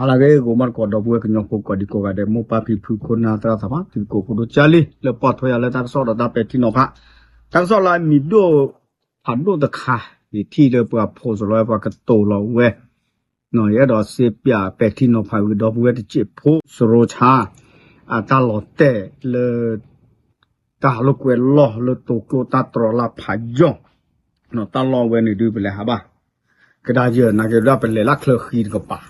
လၢဂ့ၤ ဂီၤမီၢ်တကိး ဒီပုၢ်ဝဲၢ်ကညီဖိကိးဒံကိးဂၤဒဲး မိၢ်ပၢ်ဖံဖု ခိၣ်နၢ်သရၣ်သမါ သုကိးဖိဒိၣ်ကၢ်လံ လၢပိာ်ထွဲယၤလၢတၢ်ကစီၣ်ဒီးတၢ်ပဲာ်ထံနီၤဖး, တၢ်ကစီၣ်လၢအမံၤဒိၣ် ဖးဒိၣ်တခါ ယထံၣ်လၢပှၤ post လီၤဝဲ ပှၤကတိၤလီၤဝဲ, ယအဲၣ်ဒိးစ့ပၠးပဲာ်ထံနီၤဖးဝံၤ ဒီပုၢ်ဝဲၢ်တစဲးဖိ စရီဆါ အတၢ်လီၤတဲာ်လၢ တၢ်ဟးလိာ်ကွဲလီၢ်လၢတိၤကျိတၢ်တြီၤလၢဖးယီၢ်, တၢ်လီၢ်ဝဲန့ၣ်ဒုးပလဲၤဟးဘၣ် ကဒါယဲၢ်နာ်က့ၤဒၣ် ပလဲၤလၢချၢဃံတကပၤ,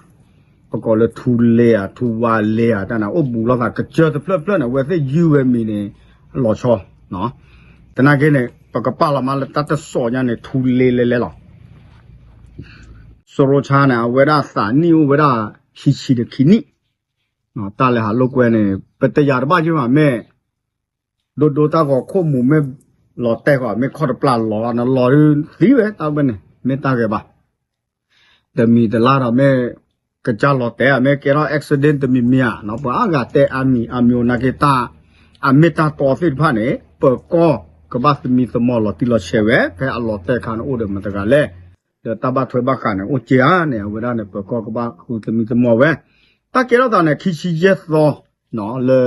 ပကိးလၢထူလ့ဧါ ထူဝါလ့ဧါ တၢ်န့ၣ် အိၣ်ဘူးလိာ်သး ကစၢၢ်တဖျၢၣ်ဖျၢၣ်န့ၣ် အဝဲသ့ၣ်ယုၢ်ဝဲမံၤန့ၣ် လီၤဆီ, သနာ်က့န့ၣ် ပကပာ်လီၤမးလၢတၢ်တစိၢ်ညါန့ၣ် ထူလ့လဲလဲလီၤ. စရီဆါန့ၣ် အဝဲဒၣ်သးနံၣ်အိၣ်ဝဲဒၣ် ခံဆံဒီးခံနံၣ်, တၢ်လဲၤဟးလိာ်ကွဲန့ၣ် ပတယာ်တဘၣ်က့ၤဘၣ် မ့ၢ် ဒိဒိတၢ်ဂီၤခိၣ်မူၤ မ့ၢ်လီၤတဲာ်ဃီ မ့ၢ်ခီၣ်တပျၢ်လီၤ နလီၤဒုးသံဝဲ တၢ်ဝဲန့ၣ် မ့ၢ်တၢ်ဂဲၤဘၣ်, တမံၤတလါဒီး မ့ၢ် ကစၢ်လီၤတဲာ် မ့ၢ်ကဲထီၣ် accident တမံၤမံၤဧါ, ပှၤအါဂၤတဲအါမံၤအါမံၤအိၣ် နာ်က့ၤတၢ် အမ့ၢ်တၢ်တီသ့ၣ်တဖၣ်န့ၣ် ပၢၤကီၢ်ကဘၣ်သမံသမိးလီၤတံၢ်လီၤဆဲးဝဲ ဖဲအလီၤတဲာ်ခါန့ၣ် အိၣ်ဒီးမတၤတဂၤလဲၣ်, ဒီးတၢ်ဘၣ်ထွဲဘၣ်ဃးန့ၣ် အိၣ်က့ၤဧါန့ၣ် အဝဲဒၣ်န့ၣ် ပၢၤကီၢ်ကဘၣ်ဃုသမံသမိးဝဲ, တၢ်ကဲထီၣ်သးန့ၣ် ခံဆံယဲၢ်သီ လၢ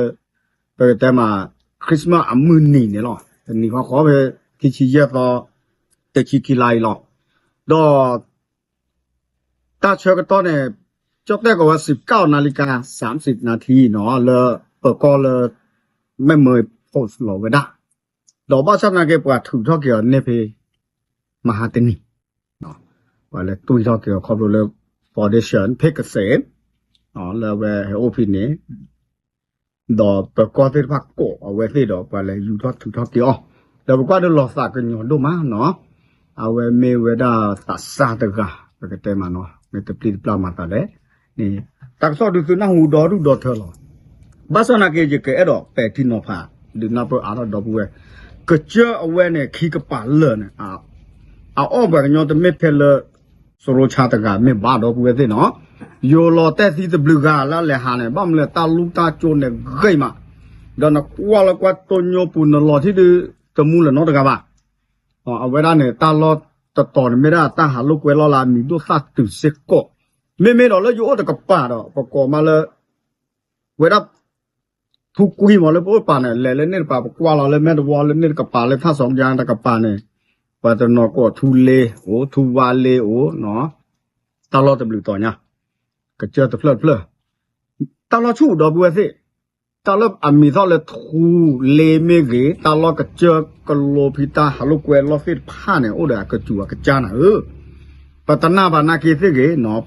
ပကတဲမး Christmas အမုၢ်နံၤန့ၣ်လီၤ. တနံၤဃီဃီဖဲ ခံဆံယဲၢ်သီ တဆံခံလါအံၤလီၤ. ဒီး တၢ်ဆၢကတီၢ်န့ၣ် ကၠီၣ်တဲၣ်ကီးဝဲ စံးကၣ်အီၤ နၤလံကၤ စၢမ်စံးနၤထံ လၢ ပၢၤကီၢ်လၢ မ့ၢ်မၢ post လီၤဝဲဒၣ်, ဒီးဘၣ်ဆၣ်သနာ်က့ ပှၤထုးထီၣ်က့ၤအီၤန့ၢ်ဖဲ မဟါတနံၤ ပှၤလဲၤတွံၢ်ထီၣ်က့ၤအီၤခီဖျိလၢ foundation ဖဲကစဲး လၢအဝဲဟဲအိၣ်ဖဲန့ၣ် ဒီးပၢၤကီၢ်သ့ၣ်တဖၣ်ကိးအဝဲသ့ၣ်ဒီး ပှၤလဲၤယူၤထီၣ်ထုးထီၣ်က့ၤအီၤ, ဒီးပကွၢ်ဒုးလီၤသးကညီၤဒိၣ်မးနီၤ, အဝဲမ့ၢ်ဝဲဒၣ်သးစၢ်တဂၤ ပကတဲမးနီၤ မ့ၢ်တပျံၤတပျၢ်မၤသးလဲၣ်, တၢ်ကစီၣ်ဒုးသုနၢ်ဟူဒီဒူၣ်ဒီထၢလီၤ. ဘၣ်ဆၣ်သနာ်က့ ယကအဲၣ်ဒိးပဲာ်ထံနီၤဖး ဒုးနၢ်ပၢၢ်အါထီၣ်ဒီပုၢ်ဝဲၢ်, ကစၢၢ်အဝဲန့ၣ် ခံကပၤလၢာ်န့ၣ် အအီၣ်ပှၤကညီတမ့ၢ်ထဲလၢ စရီဆါတဂၤမ့ၢ်ဘၣ်ဒီပုၢ်ဝဲၢ်သ့ၣ်နီၤ, ယိၤလီၤတဲာ်သံတဘျုးဂၤလၢအလဲၤဟးန့ၣ် ဘၣ်မနုၤလဲၣ် တၢ်လူၢ်တၢ်ကၠိန့ၣ်ဂ့ၤမး, ဒီးနကွၢ်လၢကွၢ်တိၢ်ညိပူၤ နလီၤထံၣ်ဒုး တမူလၢၤနီတဂၤဘၣ်. အဝဲဒၣ်န့ၣ် တၢ်လီၢ်တတီၤန့ၣ် မ့ၢ်ဒၣ်တၢ်ဟးလိာ်ကွဲလီၢ်လၢအမံၤဒိၣ်သၣ်တုၤစ့ၢ်ကီး, မ့မ့ၢ်ဒီးလၢယအိၣ်တကပၤဒီး ပကိးမးလၢ ဝဲဒၣ် ထူကွံမးလၢပအိၣ်တကပၤန့ၣ် လဲၤလၢန့ၣ်တကပၤ ပကွၢ်လီၤလၢမဲာ်တဝီလၢန့ၣ်တကပၤ လၢထၣ်စီၤကယါတကပၤန့ၣ်, ပှၤတနီၤကိးထူလ့အိၣ် ထူဝါလ့အိၣ်, တၢ်လီၢ်တဘျုးတီၤညါ, ကစၢၢ်တဖျၢၣ်တဖျၢၣ်, တၢ်လီၢ်ဆူၣ်ဒီပုၢ်ဝဲၢ်သ့ၣ်, တၢ်လၢအမံၤသီၣ်လၢထူလ့မ့ၢ်ဂ့ၤ, တၢ်လီၢ်ကစၢၢ်ကလိဖံးတၢ်ဟးလိာ်ကွဲလီၢ်သ့ၣ်တဖၣ်န့ၣ် အိၣ်ဒီးအကစူၤအကစၢ်နၤဧၢ, ပတနာ်ဘၣ်နာ်က့သ့ၣ်ဂ့ၤနီၤ,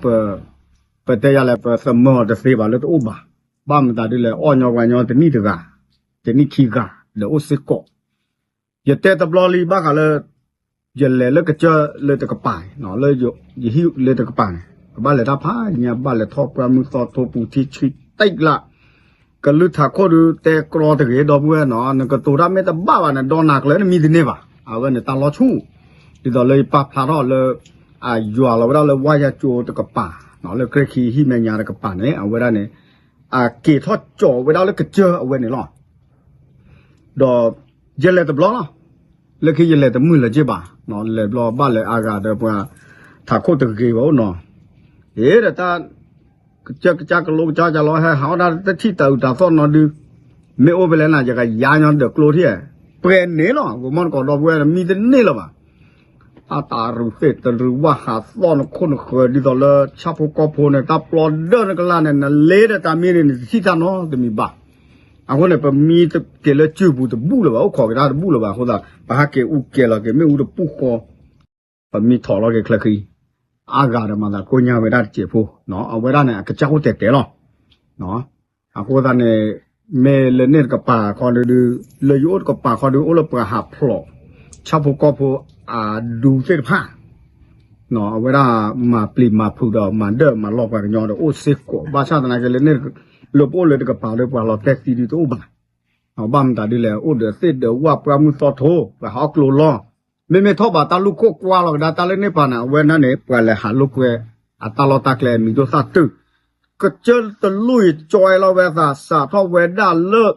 ပတဲယၤလဲၣ် ပသမၢအီၤတသ့ဘၣ်လၢတအိၣ်ဘၣ်, ဘၣ်မတၤဒ်လဲၣ် အီၣ်ညီပှၤညီတနံၣ်တဂၤ, တနံၣ်ခံဂၤ, ဒီးအိၣ်စ့ၢ်ကီး ယတဲတဘျီလံ ဘၣ်ဃးလၢ ယလဲၤလၢကစၢၢ်လၢတကပၤန့ၣ်, လၢယဟံၣ်လၢတကပၤန့ၣ်, ကဘၣ်လဲၤတၢ်ဖးယံၤ ဘၣ်လဲၤထီၣ်ပှၢ်မုၢ်သီထိပူၤထံဆံးတံၢ်လၢ်, ကလုၢ်ထးခိၣ်ဒုးတဲကြီတဂ့ၤ ဒီပုၢ်ဝဲၢ်နီၤ, နကတိၤတၢ်မ့ၢ်တဘၣ်ဘၣ်န့ၣ် ဒီးနၤကျၢၤနမံတန့ၢ်ဘၣ်, အဝဲန့ၣ်တၢ်လီၢ်ဆူၣ်, ဒ်သိးလၢယပာ်ဖျါထီၣ်လၢ အယွၤလီၤဝဲဒၣ်လၢဝါယၤကၠိတကပၤ, လၢကြဲၢ်ခံဟံၣ်မဲာ်ညါတကပၤန့ၣ် အဝဲဒၣ်န့ၣ် အက့ၤထီၣ်ကၠီၤဝဲဒၣ်လၢကစၢၢ်အဝဲန့ၣ်လီၤ. ဒီး ယလဲၤတဘျီလီၤ. လၢခံယလဲၤတမုၢ်လၢၤက့ဘၣ်နီၤ, လဲၤဘျီဘၣ်လဲၤအါဂၤဒီးပှၤ ထးခိၣ်တဂ့ၤဘၣ်အိၣ်နီၤ, အ့ဒီးတၢ် ကစၢၢ်ကစၢ်ကလိကစၢ်ကလိ ဟဲဟးအီၣ်တၢ်တထံၣ်တၢ်အုၣ်တၢ်သီၣ်နီၤဒုး, မ့ၢ်အိၣ်ဖဲလဲၣ်နၤ ယကယါညီဒီးကျိထံၣ်, ပှဲၤန့ၣ်လီၤ. ဂီၤမီၢ်တကိးဒီပုၢ်ဝဲၢ် မံတန့ၢ်လၢၤဘၣ်. အတၢ်ရုးသ့ၣ်တရုးဝၣ်ဟးသီၣ်နခိၣ်နဃၢၤ ဒ်သိးလၢဆၣ်ဖိကီၢ်ဖိန့ၣ် တၢ်ပျီဒၢနကလါန့ၣ် နလ့ဒီးတၢ်မံန့ၣ် နတထံၣ်တၢ်နီတမံၤဘၣ်. အဃိန့ၣ် ပမံတက့ၤလၢစုပူၤတဘူၣ်လၢၤဘၣ်, အိၣ်ခိးက့ၤတၢ်တဘူၣ်လၢၤဘၣ်အဃိသတး ပဟးက့ၤအူကဲၤလီၤက့ၤ မ့ၣ်အူတပူၤဃီ ပမံထီၣ်လီၤက့ၤချၢခံ အါဂၤဒီးမၤသးကိညါဝဲဒၣ်တစဲးဖိ, အဝဲဒၣ်န့ၣ် အကစၢ်အိၣ်တဲာ်တဲာ်လီၤ. အဃိသတးန့ၣ် မ့ၢ်လၢန့ၣ်တကပၤခီဒုး, လၢယအိၣ်တကပၤခီဒုး အိၣ်လၢပှၤဟးဖျိး ဆၣ်ဖိကီၢ်ဖိအဒူသ့ၣ်တဖၣ်, အဝဲဒၣ်မၤပျံၤမၤဖုးဒီး မၤဒၢၣ်မၤလီၢ်ပှၤကညီဒီးအိၣ်စ့ၢ်ကီး, ဘၣ်ဆၣ်သနာ်က့လၢန့ၣ် လၢပအိၣ်လၢတကပၤဒီး ပှၤလီၤတဲာ်သံဒုးတအိၣ်ဘၣ်. ဘၣ်မတၤဒ်လဲၣ် အိၣ်ဒီးသ့ၣ်ဒီးဝၣ်ပှၢ်မုၢ်သီထိ ပှၤဟးအီၣ်ကျိလီၤ. မ့မ့ၢ်ထီၣ်ဘးတၢ်လူၢ်ခိၣ်ကွၢ်လီၤကဒါတၢ်လၢန့ၣ်ပၤန့ၣ် အဝဲန့ၣ်န့ၣ် ပှၤလဲၤဟးလိာ်ကွဲ အတၢ်လီၢ်တၢ်ကျဲအမံၤဒိၣ်သၣ်တုာ်, ကစၢၢ်တလူၢ်ယကၠီလီၤဝဲသး စးထီၣ်ဝဲဒၣ်လၢ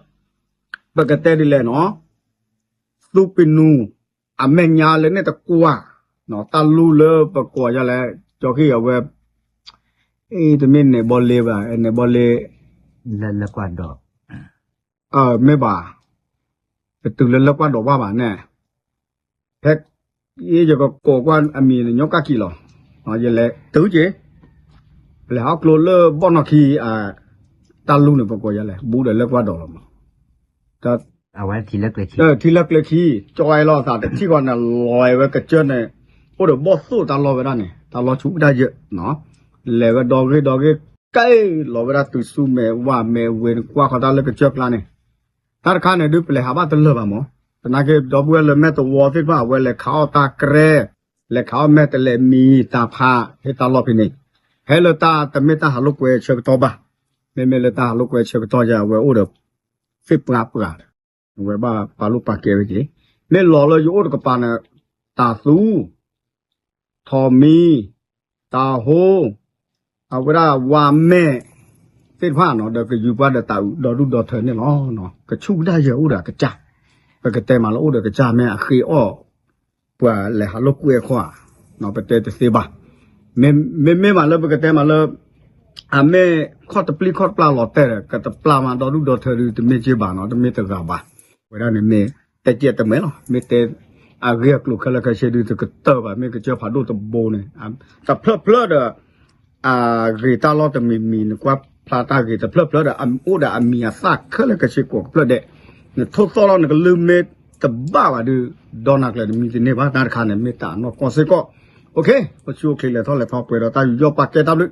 ပကတဲဒ်လဲၣ်နီၤ သူပ့ၤနူၤ အမဲာ်ညါလၢန့ၣ်တကွၢ်, တၢ်လူၢ်လၢပကိးယၤလဲၣ် ကၠီဃံအဝဲ တမ့ၢ်နဲၣ်ဘီလ့ဘၣ်, နဲၣ်ဘီလ့, လၢလၢကွၢ်ဒီး, မ့ၢ်ဘၣ်, ပတုၤလၢလၢကွၢ်ဒီးဘၣ်ဘၣ်န့ၣ်, ဖဲယကကိးကွၢ်အမံၤန့ၣ် ညီကၣ်ကံၣ်လီၤ, ယလဲၤတုၤက့ၤ, ပလဲၤဟးကျိလၢဘီၣ်နီၢ်ခံ, တၢ်လူန့ၣ် ပကိးယလဲၣ် ဘူးဒီးလၢကွၢ်ဒီးလီၤမး, ထံလၢကျဲခံ, ကၠီဝဲလီၤသးတထံၣ်ဃီန့ၣ် လီၤဝဲကစၢၢ်န့ၣ်, အိၣ်ဒီးဘီၣ်သိၣ်တၢ်လီၢ်ဝဲဒၣ်န့ၣ် တၢ်လီၢ်ဆူၣ်ဒၣ်ယၢၢ်, လဲၤဝဲဒီဂ့ၢ်ဒီဂ့ၢ်, ကဲလီၤဝဲဒၣ်တုၤဆူမဲာ်ဝးမဲာ်ဝ့ၤန့ၣ် ကွၢ်ဃီတၢ်လၢကစၢၢ်ကျါန့ၣ်, တၢ်တခါန့ၣ်ဒုး ပလဲၤဟးဘၣ်တလၢာ်ဘၣ်မး, သနာ်က့ဒီပုၢ်ဝဲၢ်လၢမဲာ်သဝီသ့ၣ်တဖၣ် အဝဲလဲၤခးအီၣ်တၢ်ကြဲ, လဲၤခးအီၣ်မဲာ်တလဲးမံၤတၢ်ဖး ဟ့ၣ်တၢ်လီၢ်ဖဲန့ၣ်, ဟဲလၢတၢ်တမ့ၢ်တၢ်ဟးလိာ်ကွဲဆၢကတီၢ်ဘၣ်, မ့မ့ၢ်လၢတၢ်ဟးလိာ်ကွဲဆၢကတီၢ်ယါ အဝဲအိၣ်ဒီး သ့ၣ်ပှၢ်ပှၢ်, အဝဲဘၣ်ပာ်လိာ်ပာ်ကဲဝဲက့ၤ, မ့ၢ်လီၤလၢယအိၣ်တကပၤန့ၣ်, တၢ်သူ ထိးမံ, တၢ်ဟိ, အဝဲဒၣ်ဝါမဲာ်သ့ၣ်တဖၣ်နီၤ ဒီးကယူၤပှၤဒီးတၢ်အုးဒီဒူၣ်ဒီထၢန့ၣ်လီၤ. ကဆူၣ်ကဒါယဲၢ်အိၣ်ဒီးအကစၢ်, ပကတဲမးလၢအိၣ်ဒီးကစၢ်မ့ၢ်အဃ့အီၣ် ပှၤလဲၤဟးလိာ်ကွဲခီဧါ, ပတဲတသ့ဘၣ်. မ့မ့ၢ်မးလၢပကတဲမးလၢ အမ့ၢ်ခီၣ်တပျံၤခီၣ်တပျၢ်လီၤတဲာ်ဒီး ကတပျၢ်မးဒီဒူၣ်ဒီထၢဒုးတမ့ၢ်က့ဘၣ်နီၤ, တမ့ၢ်တဂၤဘၣ်. ဝဲဒၣ်န့ၣ်မ့ၢ်တဲကဲတမဲာ်လီၤ. မ့ၢ်တဲအဂ့ၢ်အကျိၤခဲလၢာ်ခဲဆ့ဒုးတကတၢၢ်ဘၣ်. မ့ၢ်ကစၢၢ်ဖးဒိၣ်တဘိန့ၣ် တဖျၢၣ်ဖျၢၣ်ဒီး အဂ့ၤတၢ်လီၢ်တမံၤမံၤ နကွၢ်ဖျါတၢ်ဂ့ၤတဖျၢၣ်ဖျၢၣ်ဒီး အိၣ်ဒီးအမံၤအသၣ်ခဲလၢာ်ခဲဆ့ကိးဖျၢၣ်ဒဲး, နထိၣ်သီၣ်လီၤနကလုၢ်မ့ၢ်တဘၣ်ဘၣ်ဒုး ဒီနၤကျဲၤတမံၤတန့ၢ်ဘၣ်. တၢ်တခါန့ၣ် မ့ၢ်တၢ်အနီၢ်ကီၢ်စ့ၢ်ကီး. အိၣ်ခ့ ပဆူၣ်အိၣ်ချ့လဲၤထီၣ်လဲၤထီပှဲၤဒီးတၢ်ယူးယီၣ်ပာ်ကဲတၢ်ဘျုး